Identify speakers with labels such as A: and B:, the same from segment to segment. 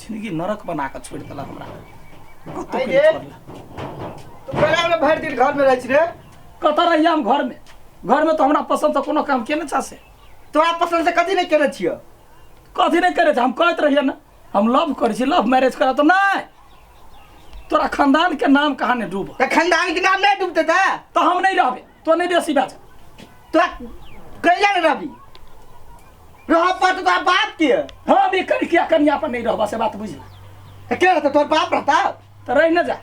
A: जिंदगी नरक बना कऽ छोड़ि देलक हमरा कतौ
B: आइ
A: नहि
B: रे।
A: छोड़लक।
B: तू केना ने भरि दिन घर में रहै छी रे?
A: कतऽ रहियै हम घरमे? घरमे तऽ हमरा पसन्दसँ कोनो काम केने छा से।
B: तोरा पसंद से कथी नहीं केने छियो?
A: कथी नहि करै छै? हम कहैत रहियै ने हम लव करै छी, लव मैरिज करब तऽ नहि तोरा खानदान के नाम कहाँ नहि डूब।
B: तऽ खानदान के नाम नहीं डूबते तऽ?
A: तऽ हम नहि रहबै, तो नहि बेसी बाज।
B: तोरा कैला ने रहबी? रह पड़तौ तोरा बाप के।
A: हम ई कनिया कनिया पर नहीं रहबा, से बात बुझ।
B: तऽ के रहतौ? तोहर बाप रहता?
A: तऽ रहि न जा।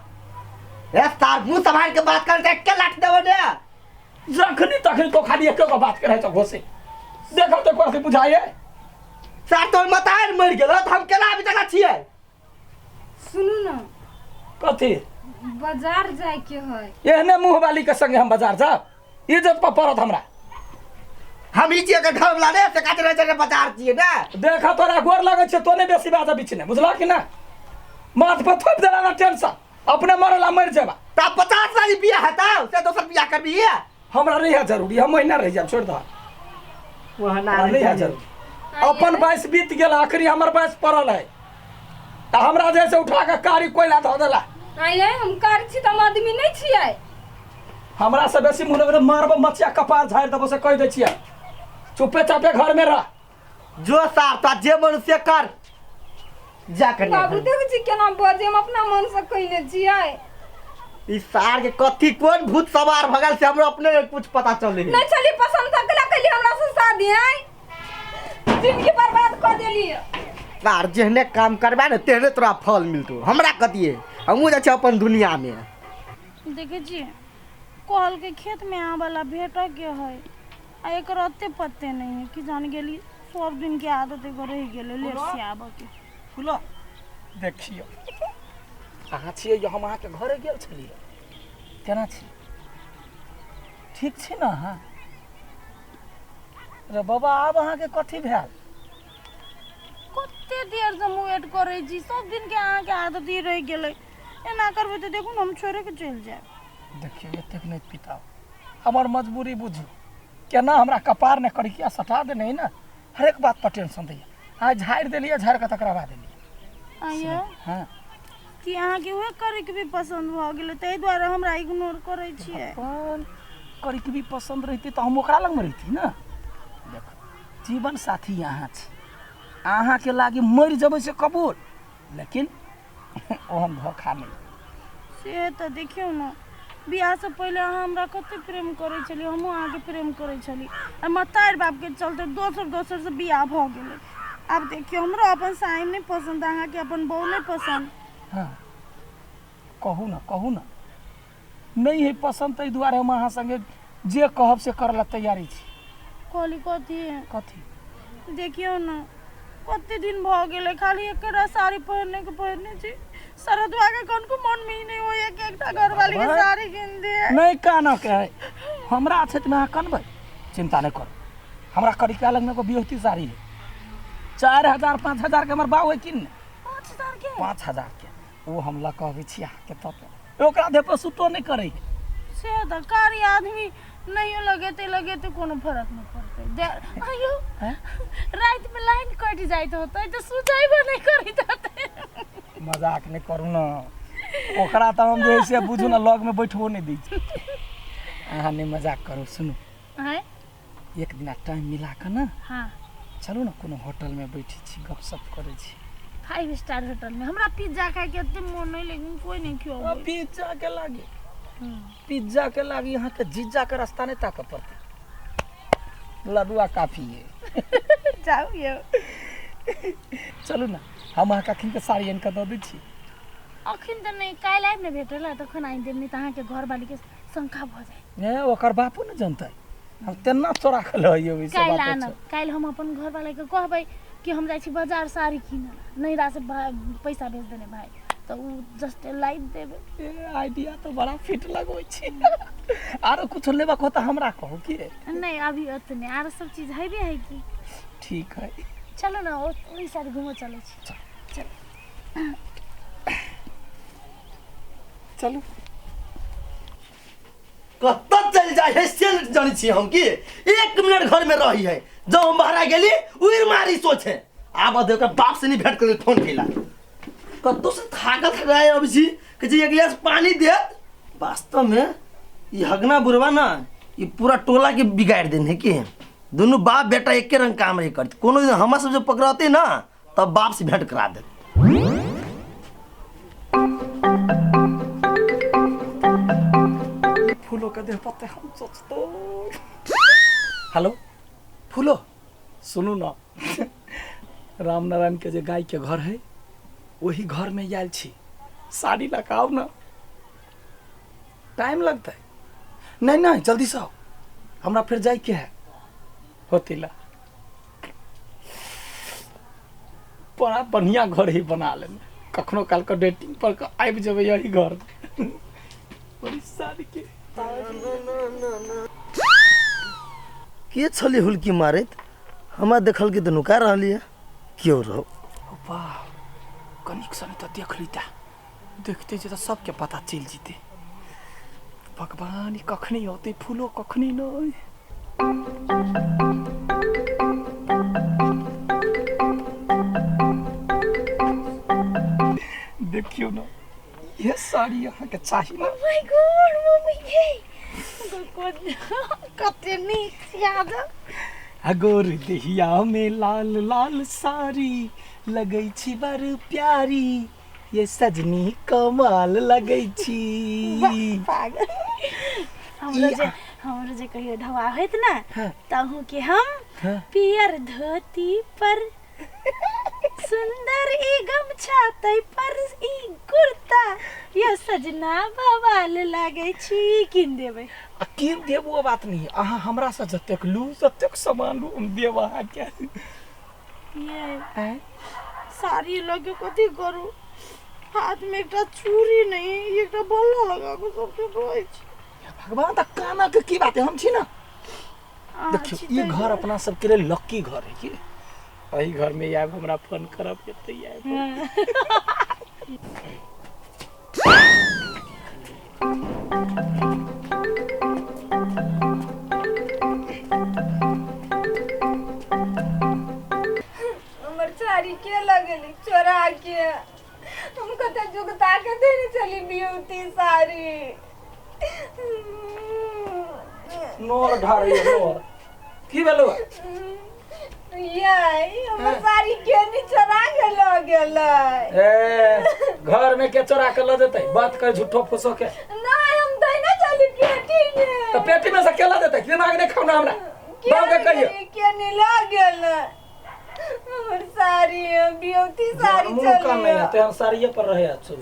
B: ए सार, मुँह सम्हार के बात कर, के लाठ देबो ने।
A: जखनी तखनी तो खाली एके गो बात करे छौ घोसे। देखो तो कोसी बुझाइए।
B: सार, तोहर मतार मरि गेल तऽ हम केना अभी तक छियै?
C: सुनू ने।
A: कथी?
C: बाजार जायके है।
A: एहने मुँह वाली के संगे हम बाजार जाब? इज्जत पर पड़त हमरा।
B: हम ई छियै के घर वाला रे से काज रहे छै बाजार छियै ने।
A: देखा तोरा गोर लगै छै, तो नहि बेसी बाजा बीच ने, बुझलह कि ना? माथ पर थोपि देला ना टेंशन, अपने मरला मरि जेबा।
B: तऽ 50 साल बियाह हेतौ से दोसर बियाह करबी?
A: हमरा नहीं है जरूरी, हम महीना रह जाब, छोड़ दह।
B: वहाँ
A: हमरा नहीं है जरूरी। अपन वयस बीत गेल, आखिरी हमर वयस पड़ल है तऽ हमरा जैसे उठा के कारी कोयला धऽ देला।
C: आइए हम कारी छी तऽ हम आदमी नहि छियै?
A: हमरा से बेसी मुँह लगेने मारबो मचिया कपार झाड़ि देबो, से कहि दै छियै। चुपे चापे घर में रह।
B: जो सार, तो जे मन से कर, जा कनिया
C: बाबू
B: घर।
C: देखै छी केना बजे, हम अपना मन से कहने छियै।
B: ई सार के कथी कोन भूत सवार भगल से हमरो अपने नहीं कुछ पता चले है।
C: नहीं चली पसंद तक ला कैली हमरा से शादी, आय जिंदगी बर्बाद कर देली।
B: सार जेहने काम करबा ने तेहने तोरा फल मिलतो। हमरा कथिए, हमहूँ जाइ छी अपन दुनिया में।
D: देखै छियै कहलकै खेत में आबऽ ला भेटऽ के है आ एकर अते पत्ते नहीं है कि जान गेली सब दिन के आदत एगो रहि गेलै लेट से आबऽ के।
A: फूलो देखियौ अहाँ छियै जे हम अहाँके घरे गेल छलियै। केना छी? ठीक छी ने अहाँ? रे बाबा, आब अहाँके कथी भेल?
D: कते देर से हम वेट करै छी, सब दिन के अहाँके आदत ई रहि गेलै। एना करबै तऽ देखू ने हम छोड़े के चलि जायब।
A: देखियौ एतेक नहि पिताउ, हमर मजबूरी बुझू। केना हमरा कपार नहि करी किया सटा देने है ने, हरेक बात पर टेंशन दैया। आइ झाड़ि देलियै, झाड़ि कऽ तकरा बाद एलियै।
D: आइए
A: हँ
D: कि अहाँके उहे करैके भी पसन्द भऽ गेलै ताहि दुआरे हमरा इग्नोर करै छियै?
A: अपन करैके भी पसन्द रहितै तऽ हम ओकरा लगमे रहिती ने। देखो जीवन साथी अहाँ छी, अहाँके लागी मरि जेबै से कबूल, लेकिन ओहन धोखा नहि।
D: से तऽ देखियौ ने बियाहसँ पहिले अहाँ हमरा कते प्रेम करै छलियै, हमहूँ अहाँके प्रेम करै छली आ मतारि बापके चलते दोसर दोसरसँ बियाह भऽ गेलै। आब देखियौ हमरो अपन साइन नहि पसन्द, अहाँके अपन बहू नहि पसन्द।
A: हँ कहू ने, कहू ने नहि है पसन्द, ताहि दुआरे हम अहाँ संगे जे कहब से करऽ लए तैयारी छी।
D: कहली कथी?
A: कथी?
D: देखियौ ने कते दिन भऽ गेलै खाली एकटा साड़ी पहिरने के पहिरने छी। शरदुआ के कनको मन में ही नहीं होइए कि एकटा घरवाली के साड़ी कीन दिए।
A: नहीं कानऽ के है, हमरा क्षेत्रमे अहाँ कनबै, चिंता नहीं करू। हमरा करिका लगमे एगो बियौती साड़ी है, 4000 5000 के हमर बाप है किन।
D: 5000 के?
A: 5000 के ओ हम लऽ कऽ अबै छी अहाँके, तब ओकरा देह पर सूटो नहि करै।
D: से तऽ कारी आदमी नहियो लगेते लगेते कोनो फरक नहि पड़तै। आइयो रातिमे लाइन कटि जाइत होतै तऽ सुझेबो नहि करैत होतै।
A: मजाक नहि करू ने, ओकरा तऽ हम जे है से बुझू ने लगमे बैठबो नहि दै छी। अहाँ नहि मजाक करू, सुनू।
D: आँय?
A: एक दिना टाइम मिला कऽ ने
D: हाँ
A: चलू ने कोनो होटलमे बैठै छी, गपशप करै छी।
D: 5 स्टार होटल में हमरा पिज्जा खाए के एते मोन नहीं, लेकिन कोई नहीं खियाबै।
A: पिज्जा के लागी, पिज्जा के लागी अहाँ के जीजा के रास्ता नहीं ताकऽ पड़तै, लडुआ काफी है।
D: जाउ यौ।
A: चलू ने, हम अहाँके अखन के साड़ी आनि कऽ दऽ दै छी।
D: अखन तऽ नहि, काल्हि आबि ने भेटल तखन आनि देब, नहि तऽ अहाँके घरवाली के शंका भऽ जायत।
A: ने ओकर बापो ने जनतै, हम तेना चोरा कऽ लऽ अइयै ओहि से
D: काल्हि
A: बात
D: आनब। काल्हि हम अपन घरवाला के कहबै कि हम जाइ छी बाजार साड़ी कीनऽ ला, नैहरा से पैसा भेज देने भाई, तऽ उ जस्ट लाइव देबै।
A: ए आइडिया तऽ बड़ा फिट लगबै छी। आरो कुछो लेबाक हो तऽ हमरा कहू की।
D: नहीं अभी ओतने आरो सब चीज हेबे है की।
A: ठीक है
D: चलो ना, ओहि साइड घूमऽ चलै छी। चलो
A: चलू।
B: कतऽ चलि जाइ है से नहि जानै छियै हम की 1 मिनट घर में रही है। जब हम बाहर गेली उड़ मारी सोचे आब ओकर बाप से नहीं भेंट कर फोन कैला।
E: कतौ से थाकल थकराए अबै छी, कहै छी एक गिलास पानी देत। वास्तव में ई हगना बुढ़वा ना ई पूरा टोला के बिगाड़ देने है कि दुनू बाप बेटा एके रंग काम रहे करते। कोनो दिन हमरा सब जे पकड़ते ना तब बाप से भेंट करा देत।
A: फूलो के देह पते हम सोचतो। हेलो फूलो, सुनू ना, राम नारायण के जे गाय के घर है वही घर में आयल छी, साड़ी लगाओ ना, टाइम लगतै। नहीं नहीं जल्दी से आओ, हमरा फिर जाय के है। होती ला बड़ा बढ़िया घर ही बना लेने, कखनो काल के डेटिंग पर के आबि जेबै यही घर। बड़ी साड़ी के
E: के छली हुलकी मारैत, हमरा देखल के तऽ नुका रहली है, क्यों रहो।
A: वाह कनिक सनी तऽ देख लीता, देखते जे तऽ सबके पता चलि जेतै। भगवान ई कखनी औतै फूलो कखनी नहि। देखियौ ना, ये साड़ी अहाँके चाही ना।
D: My God mummy ये कते नीक याद।
A: अगोर देहिया में लाल लाल साड़ी लगै छी बड़ प्यारी, ये सजनी कमाल लगै छी।
D: पागल। हमरो जे कहियो ढवा होइत ना,
A: हाँ।
D: तहु के हम
A: हाँ।
D: पियर धोती पर सुंदर ई गमछा तै पर ई कुर्ता, यो सजना बवाल लागै छी, कीन देबै।
A: आ कीन देब ओ बात नहीं, अहाँ हमरा से जतेक लू जतेक सामान लू हम देब अहाँके।
D: ये
A: आँय?
D: साड़ी लऽ के कथी करू, हाथ में एकटा चूड़ी नहीं, एकटा बल्ला लगा के सबके रहै छै।
A: भगवान तऽ कानक की बात है, हम छी ना।
D: अहाँ
A: देखियौ
D: छी
A: ई
D: ताहि
A: घर
D: दुआरे।
A: अपना सबके लेल लक्की घर है कि एहि घर में आयब हमरा फोन करब एतै आयब।
C: हमर साड़ी के लगेली चोरा के, हम कते जुगता के देने चली ब्यूटी साड़ी।
A: नोर ढारैया नोर की भेलौ?
C: ये हमर साड़ी के नी चोरा के ल गेलै।
A: ए घर में के चोरा के ल जेतै, बात कर झूठो फूसो के।
C: नहीं हम दैने चली पेटी में।
A: तऽ पेटी में से के ल जेतै? दिमाग नहि खाउ ना हमरा, बाप के कहियो
C: के नी ल गेलै हमर साड़ी, ब्यूटी साड़ी।
A: मुँह काम
C: चली
A: नहीं है तेहन साड़िए पर रहे अच्छो।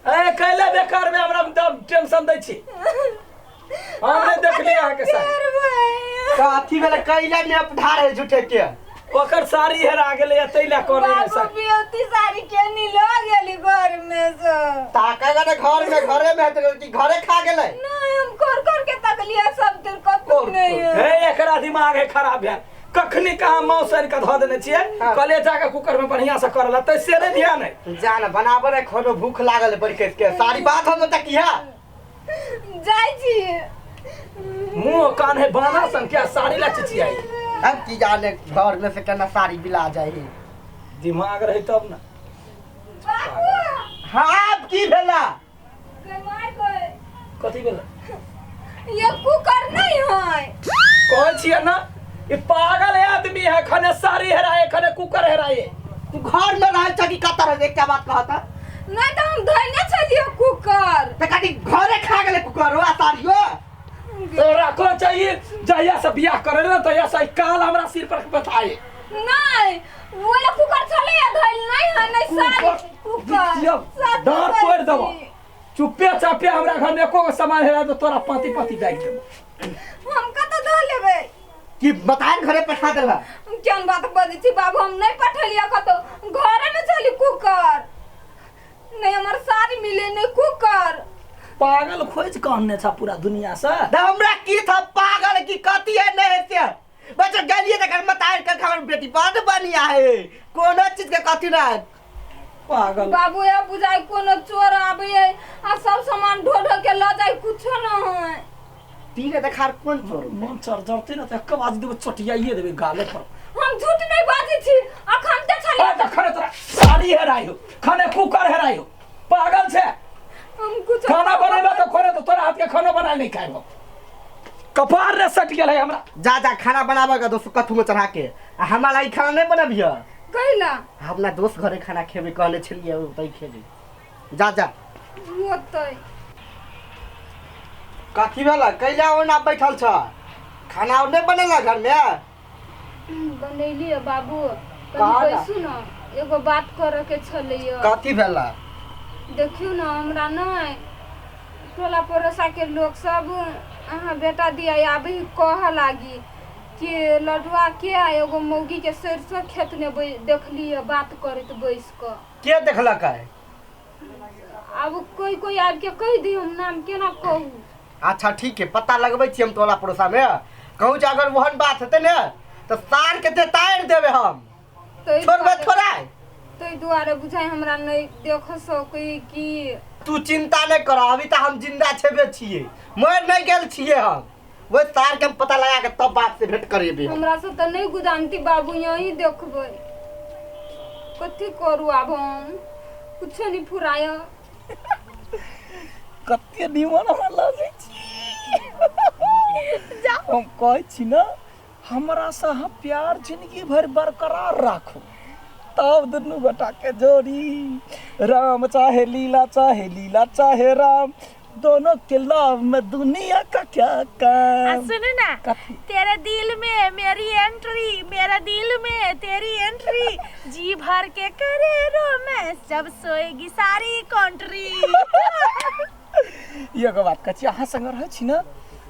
A: ए कैले बेकार में हमरा टेंशन दै छी, हम नहि देखली अहाँके साड़ी।
B: कथी भेलै कैला ने ढार है झूठे के?
A: ओकर साड़ी हेरा गेलै तै लए कहने है
C: बाबू
A: साड़ी।
C: ब्यूटी साड़ी के नी ल गेली घर में से।
B: ताकेगा ना घर में, घरे में हेतै कि घरे खा गेलै?
C: नहीं हम कर कर के तकलिया सब दिन कतौ नहीं है।
A: हे एकरा दिमाग है खराब भेल, कखनी कहाँ माउस आनि कऽ धऽ देने छियै, कहलियै जाके कुकर में बढ़िया से करल तै से नहि ध्यान है।
B: जा ना बनाबऽ ने खानो, भूख लागल है बड़ी कस के। सारी बात हम तक किया
C: जाइ छी।
A: मुँह कान है बाना सन क्या साड़ी ला चिचियाई।
B: अब की जाने घर में से केना साड़ी बिला जाए।
A: दिमाग रहे तब ना।
C: बाबू
B: हाँ अब की भेला?
A: कथी भेला?
C: ये कुकर नहीं है।
A: कहै छियै ना ई पागल आदमी है, खने साड़ी हेराए खने कुकर हेराए।
B: तू घर में रहल छ कि कतऽ रहल? एकटा बात कहता
C: नहीं तो हम धोने चलियो कुकर।
B: त कथी घरे खा गेलै कुकरो आ साड़ियो?
A: तोरा को चाहिए जहिया से बियाह करे ना तहिया से काल हमरा सिर पर बताए।
C: नहीं वो वाला कुकर चले या धोल नहीं है नहीं साड़ी कुकर।
A: डांट तोड़ देबो, चुप्पे चापे हमरा घर में एको गो सामान हेरा तो तोरा पाती पाती दागि देबो।
C: हम कतऽ धो लेबै?
B: कि बताए घरे पठा देला?
C: केहन बात बजै छी बाबू, हम नहीं पठलियै कतौ, घरे में चली कुकर। नहीं हमर साड़ी मिले नहीं कुकर।
A: पागल खोज कहने छ पूरा दुनिया से।
B: त हमरा की था पागल की कथी है नहीं है से? बच्चा गेलिए त घर बताए के घर बेटी बड़ बढ़िया है, कोनो चीज के कथी ना।
A: पागल
C: बाबू ये बुझाइ कोनो चोर आबै है आ सब सामान ढो ढो के ल जाय, कुछो न है।
B: तीने देखार कोन चोर?
A: मन चढ़ जरते ना त एक बाज देबो चटियाइए देबे गाले पर।
C: हम झूठ नहीं बाजै छी, अखन ते छलियै।
A: आ, हेराइ हो, खाने कुकर हेराइ हो। पागल छै।
C: हम कुछ
A: खाना बनेबा तऽ खोने तऽ तोरा हाथ के खाना बना नहीं खाएबो। कपार रे सट गेल है हमरा।
B: जा जा खाना बनाबऽ के दोस्त कथू में चढ़ा के आ हमरा लागि खाना नहीं बनबिह।
C: कैला?
B: अपना दोस्त घरे खाना खेबै कहने छलियै, ओतै खेबै। जा जा।
C: होतै।
B: कथी भेल? कैला ओना बैठल छ? खाना और नहीं बनेला घर में?
C: बनैली है बाबू।
B: कहा
C: कनी
B: ना?
C: बैसू न, एगो बात करऽ के छलैया।
B: कथी भेला?
C: देखियौ न, हमरा नहि टोला पड़ोसा के लोग सब अहाँ बेटा दिया आबे कहऽ लागी कि लडुआ के एगो मौगी के सरसों खेत में देखली बात करैत बैस कऽ।
B: के देखलक है?
C: आब कोई कोई आबि के कहि दियौ, हम नाम केना कहू?
B: अच्छा ठीक है, पता लगबै छी हम टोला पड़ोसा में। कहूँ जे अगर ओहन बात हेतै ने तऽ सार के तारि देबै हम।
C: ताहि
B: छोड़बै
C: दुआरे
B: थोड़ा।
C: ताहि दुआरे बुझाइ हमरा नहि देख सकै कि।
B: तू चिंता नहीं कर, अभी तऽ हम जिंदा छेबे छियै, मरि नहीं गेल छियै हम। ओहि सार के हम पता लगा के तब बाप से भेंट करेबै हम।
C: हमरा से तऽ नहि गुदानती बाबू, यहीं देखबै। कथी करू आब हम? कुछो नहीं फुराय।
A: कते निमन अहाँ लगै छी। हम कहै छी ने, हमरा से अहाँ प्यार जिंदगी भरि बरकरार राखू, तब दुनू गोटा के जोड़ी राम चाहे लीला चाहे लीला चाहे राम, दोनों के लव में दुनिया का क्या
D: आ
A: काम।
D: सुनू ना,
A: कथी?
D: तेरे दिल में मेरी एंट्री, मेरे दिल में तेरी एंट्री, जी भर के करे रोमांस जब सोएगी सारी कंट्री।
A: एगो बात कहै छी, अहाँ संग रहै छी ने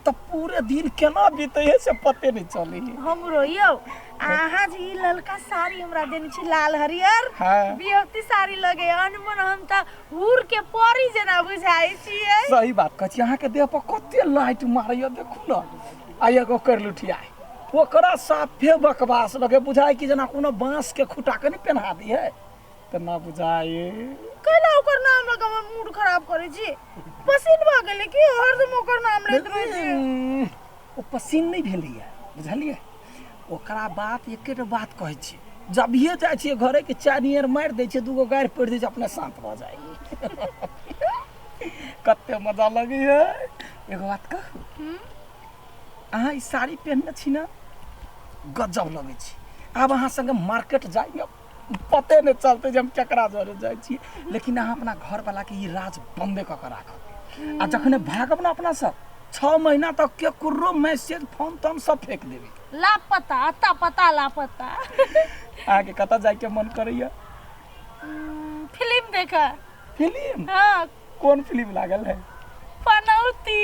A: तऽ पूरे दिन केना बीतै है से पते नहीं चलै है।
D: हमरो यौ अहाँ जे ई ललका साड़ी हमरा देने छी, लाल हरियर,
A: हाँ।
D: बियौती साड़ी लगे अनमन, हम तऽ हुर के परी जेना बुझाइ छियै।
A: सही बात कहै छी, अहाँके देह पर कते लाइट मारैया देखू ने। आ एगो कर लुठिया ओकरा साफे बकवास लगे, बुझाइ कि जेना कोनो बाँस के खूटा के नहीं पेन्हा दी है तऽ ना बुझाइ।
D: कैला ओकर नाम लऽ कऽ हमर मूड खराब करै छी? पसीन भऽ गेलै कि हरदम ओकर नाम लैत रहै छी?
A: ओ पसीन नहि भेलैया, बुझलियै? ओकरा बात एकेटा बात कहै छियै, जभिए जाइ छियै घरे के चारि नियर मारि दै छियै, दूगो गारि पड़ि दै छै, अपने शान्त भऽ जाइ। कते मजा लगैया। एगो बात कहू, अहाँ ई साड़ी पहिनने छी ने, गजब लगै छी। आब अहाँ संगे मार्केट जाइमे पते नहि चलतै जे हम केकरा जरे जाइ छी। लेकिन अहाँ अपना घरवलाके ई राज बन्दे कऽ के राखब, आ जखने भागब ने अपना सब 6 महीना तक केकरो मैसेज फोन तोन सब फेंक देबै।
D: लापता, अता पता लापता।
A: अहाँके कतऽ जाइके मन करैया?
D: फिल्म देखऽ।
A: फिल्म?
D: हाँ।
A: कोन फिल्म लागल है?
D: पनौती।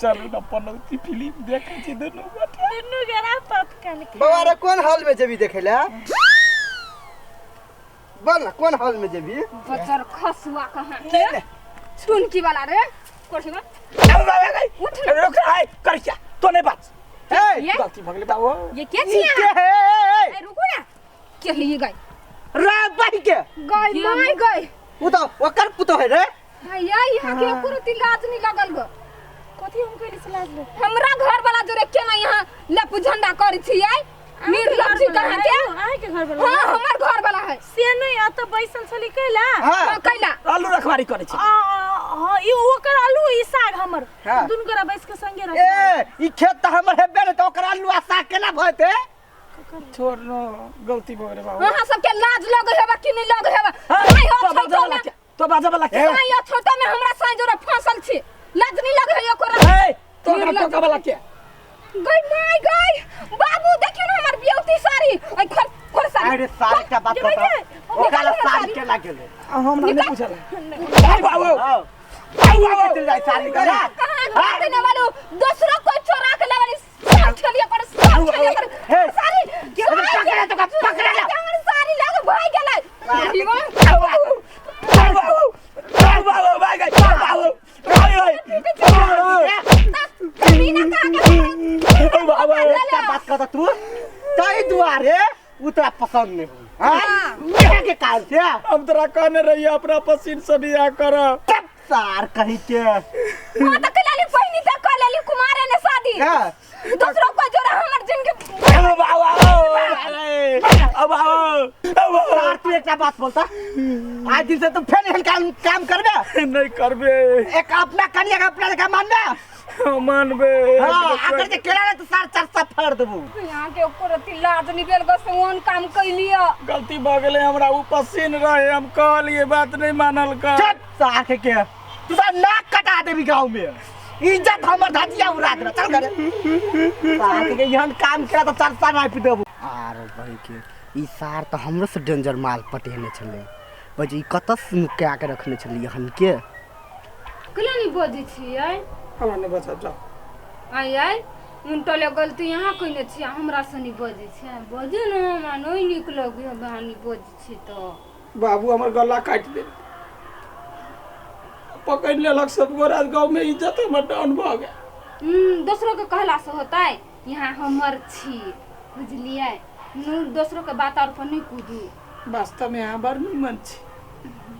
A: चलू ना पनौती फिल्म देखै छी दुनू गोटे।
D: दुनू गोरा पॉपकॉर्न खा।
B: बौआ रे, कोन हॉल में जेबी देखै लए? बोल ना, कोन हॉल में जेबी?
C: बचर खसुआ कहाँ के टुनकी वाला रे, कुर्सी में उठ ना।
A: रुक रे, करिया तो नहीं बात।
B: ए,
C: ये?
A: गलती भऽ गेलै बाबू।
C: ये के
B: ई
C: छी
B: के
C: अहाँ?
B: है? ए, ए,
C: ए, रुकू ना, के है ये गाय?
B: रे बाई के
C: गाय my गाय।
B: उ तो ओकर पुतो है रे।
C: भैया, यहाँ के एको रत्ती लाज नहीं लगल गो।
D: कथी हम कैली से लाज लग?
C: हमरा घर वाला जोरे केना यहाँ लपु झंडा करै छियै? निर्लज्ज कहाँ के?
D: अहाँके घर वाला?
C: हाँ, हमर घर वाला है।
D: से नहीं, अतऽ बैसल छली कैला?
B: हाँ।
C: हाँ, कैला?
A: आलू रखवारी करै छै।
D: हाँ, ई ओकर आलू, ई साग हमर।
B: हाँ।
D: दुनू गोरा बैस के संगे रख।
B: ए, ई खेत तऽ हमर हेबे ने, तऽ ओकर आलू आ साग केना भएतै?
A: छोड़ न, गलती भऽ गेलै बाबू।
C: अहाँ सबके लाज लगै हेबा कि नहि लगै हेबा?
A: हाँ,
C: साँइ हो
A: तो बाजा
C: छोटो
A: वाला
C: में
A: क्या? तो बाजा वाला क्या?
C: साँइ हो छोटो में हमरा साँइ जोरे फंसल छी, लाज नहीं लगै है ओकरा?
A: ए, तो ओकरा
C: निर्लज्ज।
A: टोका वाला क्या?
C: गई my गई, बाबू देखियौ ने हमर बियौती साड़ी। ऐ खोल खोल साड़ी।
B: अरे सार एकटा बात
D: जे भाई
B: बता,
D: जे,
B: ओकरा ला
C: निकालू ना
B: साड़ी
C: साड़ी।
B: केना गेलै?
A: हमरा नहीं
C: निकाल।
A: पूछल। आई बाबू,
B: हाँ।
A: आई बाबू।
B: चल जाय साड़ी के ला।
C: कहाँ घर देने वालो दोसरो कोई चोरा के लेवाली साड़ी खेलिए कर, साड़ी खेलिए कर।
B: हे।
C: साड़ी
B: पकड़े तो का, पकड़े ला।
C: हमर साड़ी लाग भाग गेलै।
A: आई बाबू, आई बाबू, आई बाबू, भाई गई, आई बाबू, आई आई।
C: बिना कहा के
A: ओ बाबू,
B: एकटा बात कहता तू ताहि दुआरे उ तोरा पसंद नहीं होई। हाँ, इहे के कारण से
A: हम तोरा कहने रहिए अपना पसीन से बियाह कर।
B: तब सार कही के।
C: हां, त कलाली पहिनी त कलाली कुमारे ने शादी।
B: हाँ।
C: दोसरो कोई जोरा हमर जिनके
A: ओ बाबू, अरे, ओ बाबू।
B: सार तू एकटा बात बोलता आज दिन से तू फेर एहन काम काम करबे
A: नहीं करबे
B: एक अपना कनिया के अपना लेखा मानबे
A: मानबे
B: हाँ अगर जे केला ने तो सार चार सब फाड़ देबू
C: यहाँ के ऊपर अथी लाज निकल गो से ओहन काम कैलिए
A: गलती भऽ गेलै हमरा ओ पसीन रहे हम कहलिए बात नहीं मानल का
B: चल सार के के तू तो नाक कटा देबी गांव में इज्जत हमर धजिया उड़ा दे चल घरे सार के एहन काम केला तो चार सार नापि देबू
F: आरो भाई के ई सार तऽ हमरो से डेंजर माल पटेने छलै बजे ई कतऽ से नुका के रखने छलै हन के
C: कैला नहीं बजै छियै
A: हमरा नहीं बचा जाओ
C: आइ आइ उनटले गलती यहाँ कइने छियै हमरा से नहीं बजै छियै बजू ने हमरा नहीं नीक लगै है अहाँ नहीं बजै छी तऽ
A: बाबू हमर गला काटि दे पकड़ लेलक सब गोरा गाँव में इज्जत हमर डाउन भऽ गेल।
C: दोसरो के कहला से होतै यहाँ हमर छी बुझलियै नु दोसरो के बात और पर नहीं कूदू
A: वास्तव में अहाँ बड़ निमन छी।